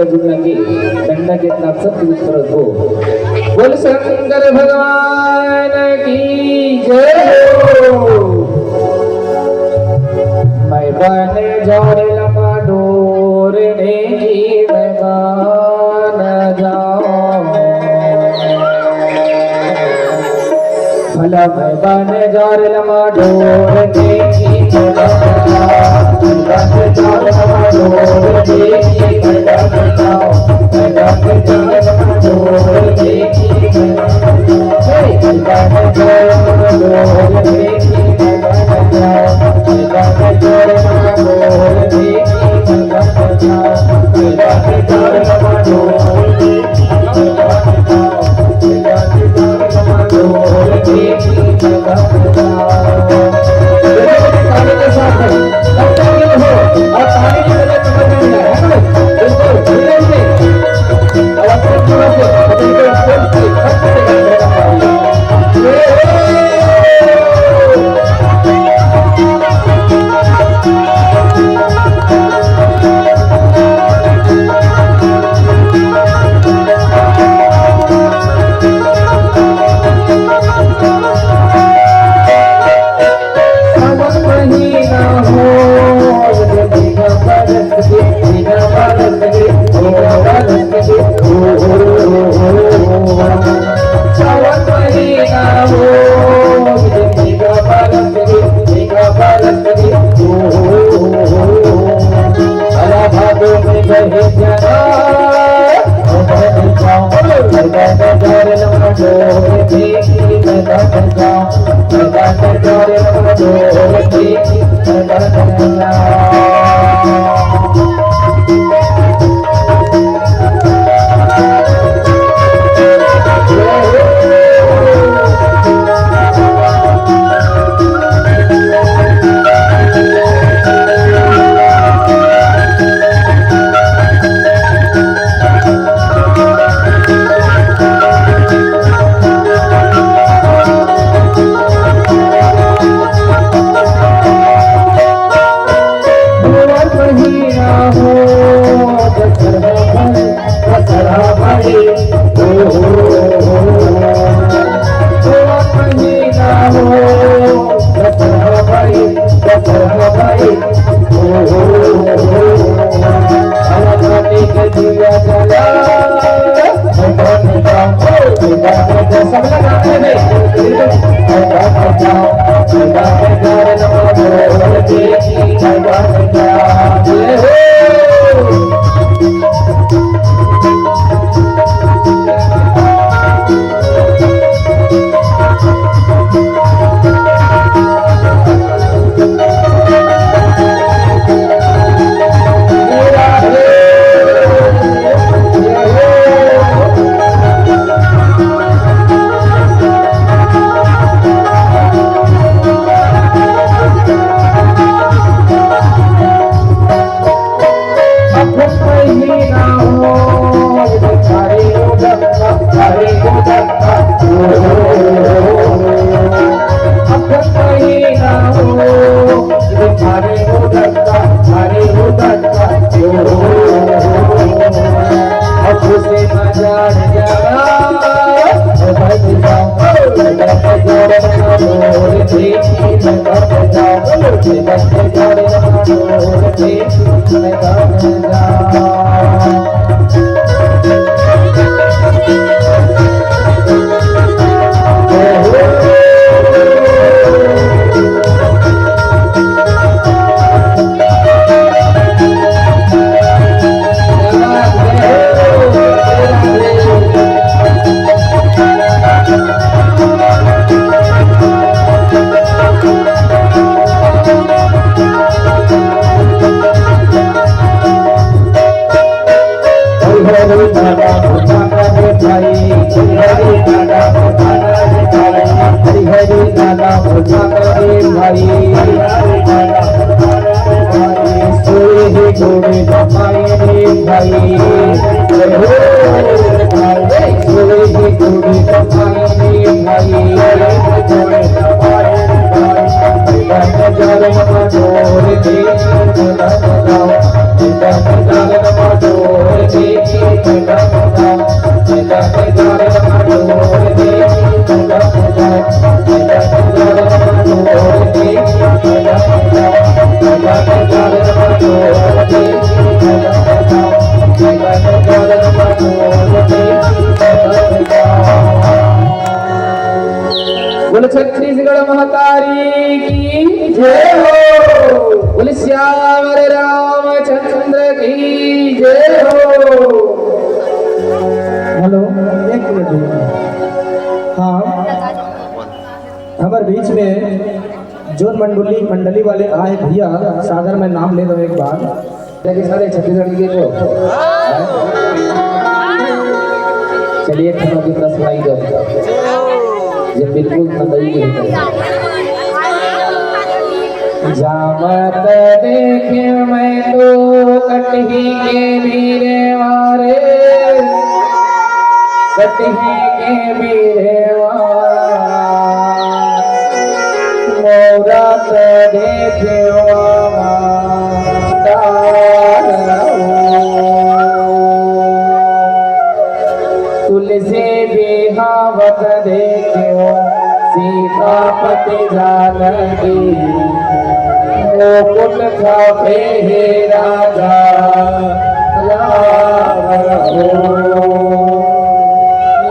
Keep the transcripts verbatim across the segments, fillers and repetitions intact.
दुनिया के डंडा के ताकत के तरफ हो। बोल शंकर भगवान की जय हो। मैं बन जोर लमा डोर ने की मैं बन जाऊं। भला मैं बन जोर लमा डोर ने की मैं बन जाऊं। बोलो छत्तीसगढ़ महतारी की जय हो। बोलो सियावर रामचंद्र की जय हो। हेलो, एक मिनट भैया। हाँ, हमारे बीच में जोन मंडली मंडली वाले आए भैया, सागर में नाम ले रहे एक बार। लेकिन सारे छत्तीसगढ़ के को, चलिए, खड़ा होकर दस सुनाई दो। ये बिल्कुल नंदई के हैं। जामत देखे मैं तो कटही के बीरे वारे, कटही के बीरे वारे। मोरा तोरे देवा तारो। तुलसी बिहावत देखियो, सीतापति जानकी, मुकुट थापे हे राजा राम हो।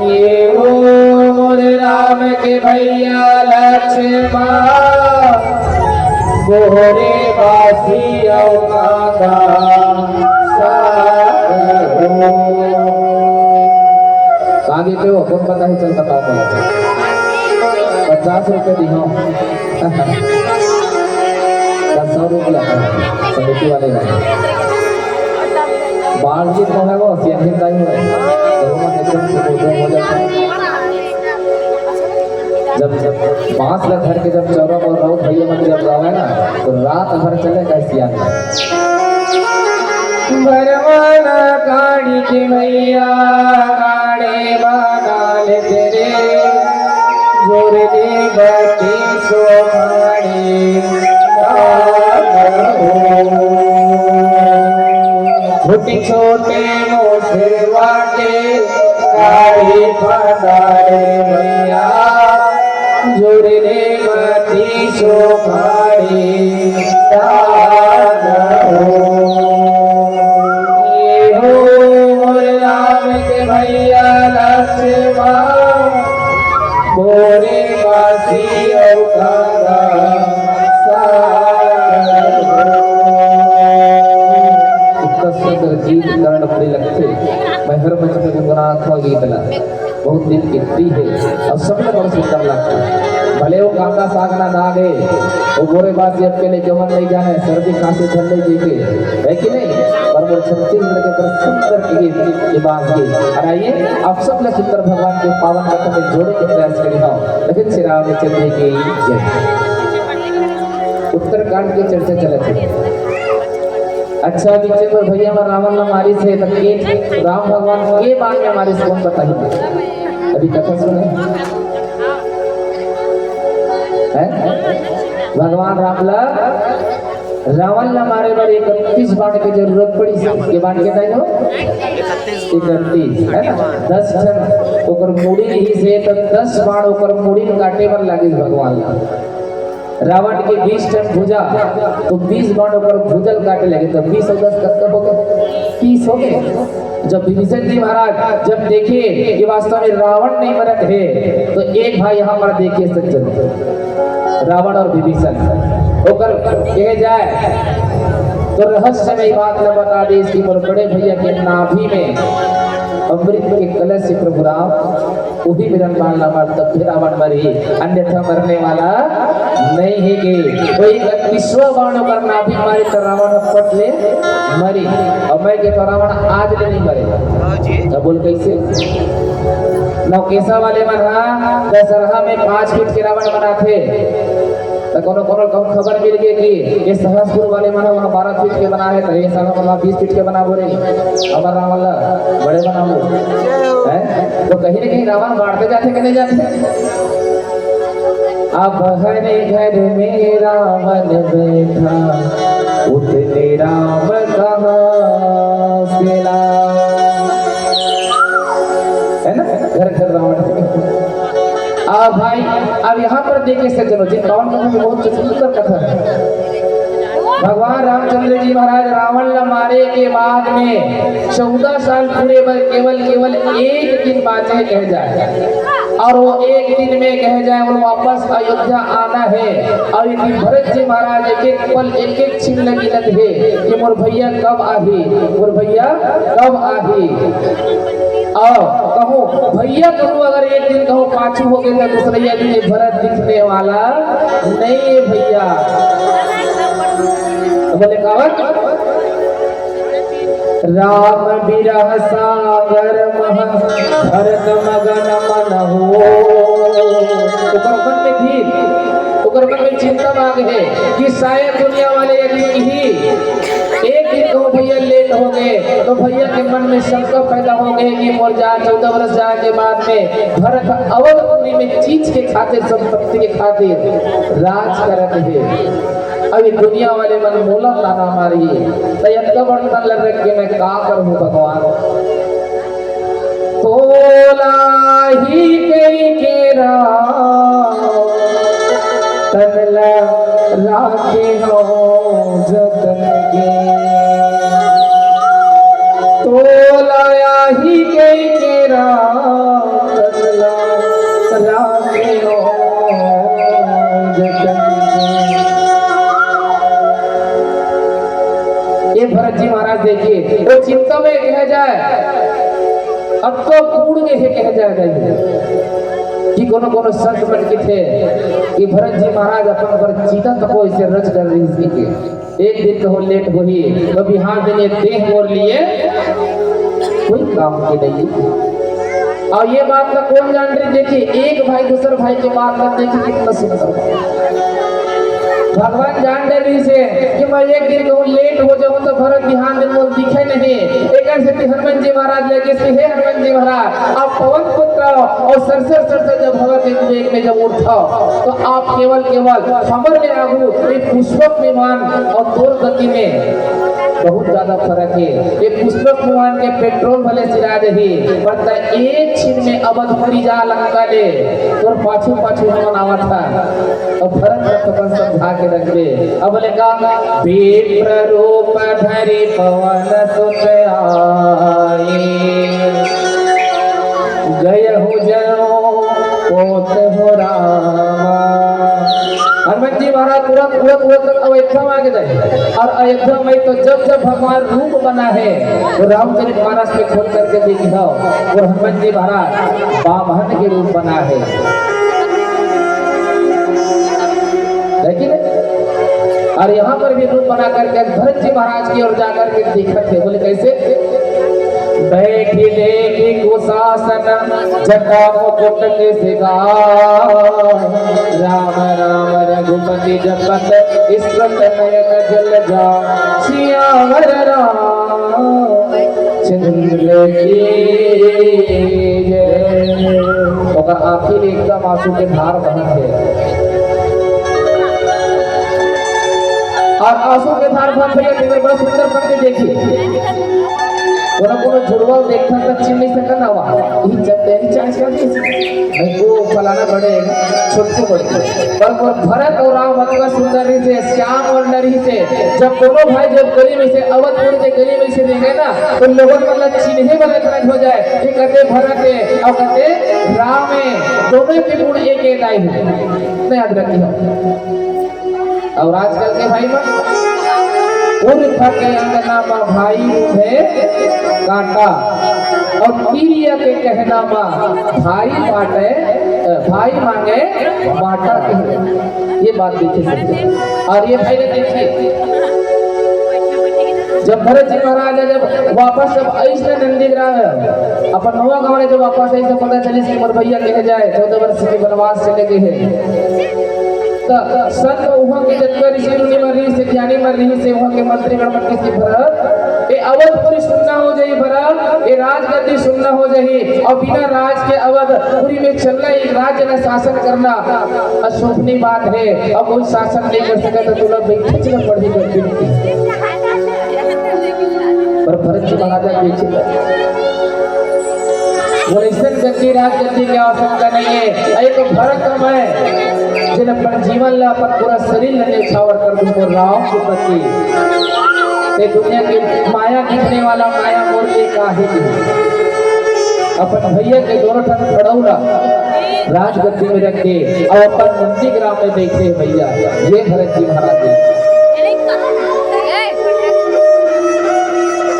ये हो मोर राम के भैया लक्ष्मण, गोरे बासी अउ कांदा साग हो। कहाँ देते हो? कौन पता है? चल बताओ, बताओ। पचास रुपए दी हूँ। बस सौ रुपया समिति वाले का। बाल जी कौन है वो? सियाही दाई हो। तो वो एकदम से बोलते हो जाता है। जब, जब बांस ला धर के जब चौरम और राउत भैया मन जब गावे ना, तो रात भर चले कैसिया। बरवाना काढ़ी के भैया गाड़े बना ले तेरे, जोर दे बत्ती सो गाड़ी। छोटे छोटे मोसेवा के गाड़ी पधारे भैया, जुड़ने मती सो गाड़ी दान हो। ये हो मोर राम के भैया लक्ष्मण, गोरे बासी अउ कांदा साग हो। इतना सुंदर गीत कर्ण प्रिय लगथे। मैं हर मंच में गुनगुनात हूँ गीत ला। बहुत दिन गिनती है और सबले बड़ सुंदर लगथे। भले वो कांदा साग ना ना गे, वो गोरे बासी अब के लेके मन नहीं जाने, सर्दी खांसी ठंडे जी के, है कि नहीं? पर वो छत्तीसगढ़ के बड़ सुंदर गीत, ये बात गीत। और आइए, आप सबले सुंदर भगवान के पावन कथा में जोड़े के प्रयास करी हूँ। लेकिन श्री रामचंद्र की जय। उत्तरकांड के चर्चा चलत हे। अच्छा, नीचे पर भैया मन रावण ला मारिस हे, त के राम भगवान के बाण में मारिस, कौन बताही? अभी कथा सुने हैं? भगवान राम ला, रावण ला मारे बर इकतीस बाण के जरूरत पड़ी। के बाण के नहीं हो? इकतीस, है ना? दस ठन ओकर मुड़ी रहिस हे, त दस बाण ओकर मुड़ी में काटे बर लागिस भगवान ला। रावण के बीस ठन भुजा, तो बीस बाण ओकर भुजा ल काटे लगे, तो बीस अउ दस कतका हो गे? तीस हो गे। जब विभीषण जी महाराज जब देखे कि वास्तव में रावण नहीं मरत हे, तो एक भाई यहाँ पर देखिए सज्जन, रावण और विभीषण, ओकर कहे जाए तो रहस्यमय बात न बता दे, इसकी मोर बड़े भैया के नाभि में अमृत के कलश से प्रभु राम उही बिरन बाण ला मार, तब भी रावण मरही, अन्यथा मरने वाला नहीं हे के। कोई इकतीसवाँ बाण ओकर नाभि मारे त रावण ह पट ले मरही। अउ मैं के तो रावण आज ले नहीं मरे। हाँ जी। त बोल कैसे? नौकेसा वाले मन हा दशहरा में पाँच फीट के रावण बनाथे। त कोनो कोनो कहूँ खबर मिल गे कि ये सहसपुर वाले मन ह वहाँ बारह फीट के बना हे, त ये साला मन ह बीस फीट के बना बोले, हमर रावण ला बड़े बनाबो। हैं? तो कहीं ना कहीं रावण बाढ़ते जाथे कि नहीं जाथे? अब हर घर में रावण बैठा, उतने राम कहाँ से लाऊं। है ना, घर घर रावण। अब भाई, अब यहाँ पर देखिए सज्जनों, चिंतावन कथा में बहुत सुंदर कथा है। भगवान रामचंद्र जी महाराज रावण ला मारे के बाद में चौदह साल पूरे बर केवल, केवल एक दिन बाँचे कहे जाए, और वो एक दिन में कहे जाए वो वापस अयोध्या आना है। और यदि भरत जी महाराज एक एक पल, एक एक छिन ल गिनत हे कि मोर भैया कब आही, मोर भैया कब आही। और कहूँ भैया कहूँ अगर एक दिन कहूँ पाछू हो गए तो दूसरे दिन ये भरत दिखने वाला नहीं है भैया। तो बोले कावत राम बिरह सागर मह भरत मगन मन हो। ओकर मन में भी, ओकर मन में चिंता आ गए कि शायद दुनिया वाले यदि ही एक दिन कहूँ भैया लेट हो गए तो भैया के मन में शंका पैदा हो गए कि मोर जा चौदह वर्ष जाए के बाद में भरत अवधपुरी में चीज के खातिर, संपत्ति के खातिर राज करत हे। अभी दुनिया वाले मन मोला ताना मारी, त यतका बड़ तन ल रख के मैं का करहूँ भगवान? तोला ही कई के राम, तन ला राखे हो जतन के। तोला ही कई के राम, तन ला राखे हो जतन के। ये भरत जी महाराज देखिए, वो चिंता में कह जाए, अब तो कूड़ के हे कह जाए, कि कोनो कोनो संत मन किथे कि भरत जी महाराज अपन पर चिता तको इसे रच कर रही थी के एक दिन कहो लेट होही तो बिहान दिन ये देह मोर लिए कोई काम के नहीं। और ये बात का कौन जान रही? देखिए, एक भाई दूसर भाई के बात का देखिए कितना सुंदर। भगवान जान रही से कि मैं एक दिन कहूँ लेट हो जाऊँ तो भरत बिहान दिन मोर दिखे नहीं। एक ऐसे कि हनुमान जी महाराज लेके से, "हे हनुमान जी महाराज, आप पवन पुत्र हो और सरसर सरसर जब भगत एक वेग में जब उठो तो आप केवल, केवल हमर ले आगू एक पुष्पक विमान और तोर गति में बहुत ज्यादा फर्क है।" ये पुष्पक विमान के पेट्रोल भले सिरा रही, पर त एक छिन में अवधपुरी जा लंका ले, तोर पाछू पाछू हमन आवत हा। और भरत रथ अपन समझा के रख दे। अब बोले का? विप्र रूप धरि पवन सुत आई, गयहु जनो पोत हो रामा। हनुमान जी महाराज तुरंत, तुरंत, तुरंत अयोध्या में आ गए। और अयोध्या में तो जब जब भगवान रूप बना है, तो रामचरित मानस में खोल करके देखी हो, और हनुमान जी महाराज वामन के रूप बना है, है कि नहीं? और यहाँ पर भी रूप बना करके भरत जी महाराज की ओर जाकर के दिखत है। बोले कैसे? बैठी देखी कुशासन जटा मुकुट के सिंगार, राम राम रघुपति जपत स्रुत नयन जल जा, सियावर राम चंद्र की जय। ओकर आँखी में एकदम आंसू के धार बहत हे। और आंसू के धार बहत भैया, तेरे बड़ा सुंदर पंक्ति देखी। कोनो कोनो जुड़वा देखता त चिन्ह नहीं सकत हवा। यही चलते, यही चांस कर दी। नहीं, वो फलाना बड़े है ना, छोटकू बड़े। पर वो भरत और राम अतका सुंदर रही से, श्याम और नरी से, जब दोनों भाई जब गली में से, अवधपुर के गली में से देखे ना, तो लोगन मन ला चिन्हे वाला तरह हो जाए कि कहते भरत है और कहते राम है, दोनों के गुण एक एक आई है। नहीं याद रखी हो। और आजकल के भाई मन, उर्फ के अंगना मा भाई रूप है कांटा, और तिरिया के कहना मा भाई बाटे, अ, भाई मांगे बाटा के। ये बात देखिए सज्जन। और ये भाई ने देखिए, जब भरत जी महाराज जब वापस जब आइस ना नंदीग्राम, अपन नवा गाँव ले जब वापस आइस तो पता चलिस कि मोर भैया कहे जाए, चौदह वर्ष के वनवास चले गए हैं। त संत उहाँ के जतका ऋषि मुनि मन रहिस हे, ज्ञानी मन रहिस हे, उहाँ के मंत्रीगण मन कहिस कि भरत, ये अवधपुरी सुन्ना हो जाही भरत, ये राजगद्दी सुन्ना हो जाही। अउ बिना राज के अवधपुरी में चलना, एक राज्य ला शासन करना अशोभनीय बात हे। अउ कोई शासन नहीं कर सकत, त तोला बइठे च पड़ही गद्दी में। पर भरत जी महाराज बइठे, वो अइसन गद्दी, राजगद्दी के आवश्यकता नहीं हे। अउ एक भरत मैं, जेन अपन जीवन ला, अपन पूरा शरीर ला न्यौछावर कर दूं मोर राम के प्रति। ये दुनिया के माया दिखने वाला माया मोर के काहे की? अपन भैया के दोनों ठन खड़ऊ ला राजगद्दी में रख के अउ अपन नंदीग्राम में बइठे हे भैया, ये भरत जी महाराज जी।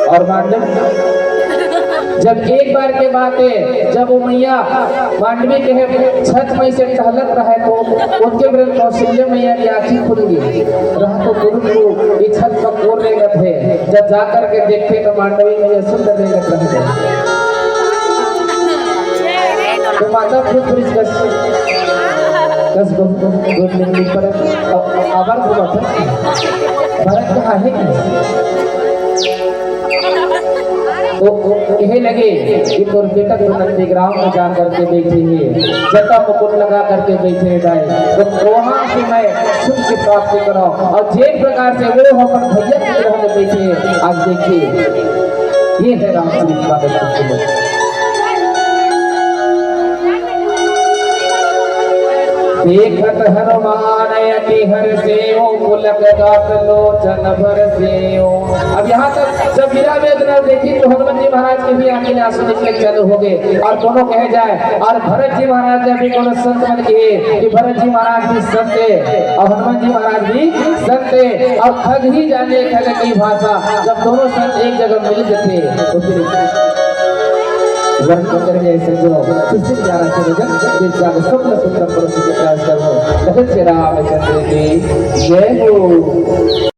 अउ मांडव, जब एक बार के बात हे, जब वो मैया मांडवी के छत में से टहलत रहे, तो ओतके बेर कौशल्या मैया के आँखी खुल गे। रहा तो गुरु को ये छत पर कोन रेंगत हे। जब जा करके देखथे, तो मांडवी मैया सुंदर रेंगत रह गे। तो माता खुद पुलिस कस, कस गो, गोद में नहीं पड़त। अउ आबर घूमत हे। भरत कहाँ हे? तो कहे लगे कि तोर बेटा तो नंदीग्राम में जा करके बइठे हे, जटा मुकुट लगा करके बइठे हे दाई। तो वहाँ से मैं सुख की प्राप्ति करौं। अउ जेन प्रकार से वो अपन भैया के ग्रह में बइठे हे, आज देखिए, ये हे राम चरित मानस की सुंदर। देखत हनुमान अति हरषेउ, पुलक गात लोचन बरषेउ। अब यहाँ तक जब वीरा वेदना देखी, तो हनुमान जी महाराज के भी आंखें में आंसू निकले चालू हो गए। अउ कोनो कहे जाए, अउ भरत जी महाराज जब भी कोनो संत मन कहे कि भरत जी महाराज भी संत हे अउ हनुमान जी महाराज भी संत हे, अउ खग ही जाने खग की भाषा, जब दोनों संत एक जगह मिल जाथे, तो फिर वर्णन करने ऐसे जो किसी प्यारा से भजन, दिल जान स्वप्न सुंदर परोसी के प्रयास करो। बहुत से रामचंद्र की जय हो।